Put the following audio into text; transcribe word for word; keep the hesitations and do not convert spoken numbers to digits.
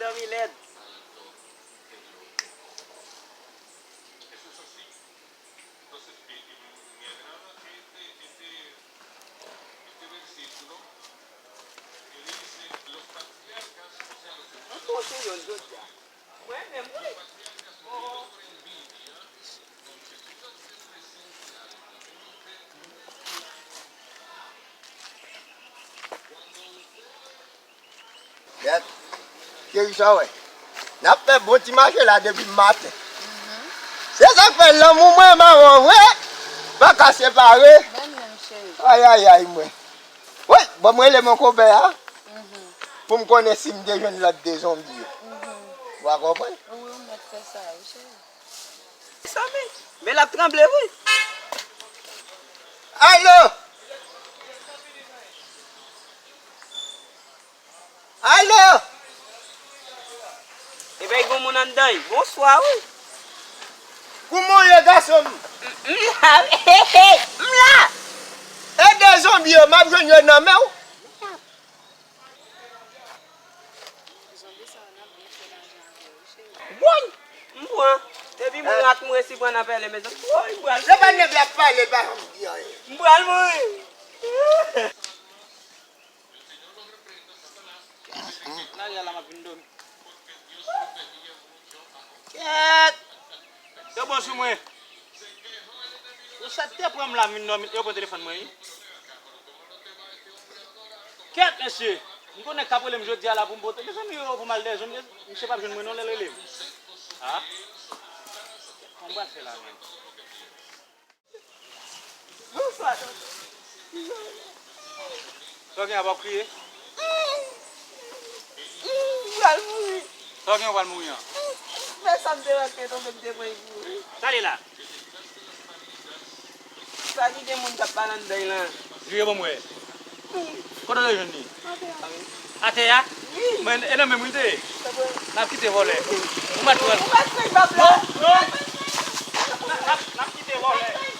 Dòmi lèd. Mwen pote youn jodi a. Mwen menm, wi. Gèt. Cheri, sa w wè? N ap fè bon ti mache la depi maten. Se sa k fè lanmou mwen m avè w vre pa ka separe. Menm menm, cheri. Ayayay, mwen. Woy, bon, m rele mon konpè a pou m konnen si m te jwenn lòt de zonbi yo. Ou a konprann? Wi, ou mèt fè sa, wi, cheri. Mezanmi, men l ap tranble, wi. Alo! Alo! Ebyen, gen moun anndan, wi. Bonswa, wi. Kouman w ye, gason m? M la, m la! E de zonbi yo, m ap jwenn yo nan men w? Woy! M pran. Depi m rak m resi pran nan pèlen, mezanmi. Woy, m pral. Se pa nèg la pale, pa janm di anyen. M pral mouri. Lari a la, m ap vin dòmi. Kèt! Yo bon sou mwen. Yo sot te pran m la, m vin dòmi, yo pran telefòn mwen, wi. Kèt, mesye! M konnen k ap rele m jodi a la pou m pote. Mezanmi, yo pou m al dèyè zòn, mesye p ap jwenn mwen non lè l rele m. A? Kòman m pral fè la menm? Bonswa, tonton. Sa w gen, w ap kriye? M pral mouri. Sa w gen, w pral mouri an? Men sa m te rantre, tonton, m te pran pou mouri. Sa li la? Sa ki gen moun k ap pale anndan lan? Vire ban m wè. Kote w te jwenn li? Atè a, wi. Atè a? Wi. Men e nan men m wi l te ye. N ap kite vòlè. Ou mèt pran l. Ou mèt pran l, papa. Non, non. N ap, n ap kite vòlè.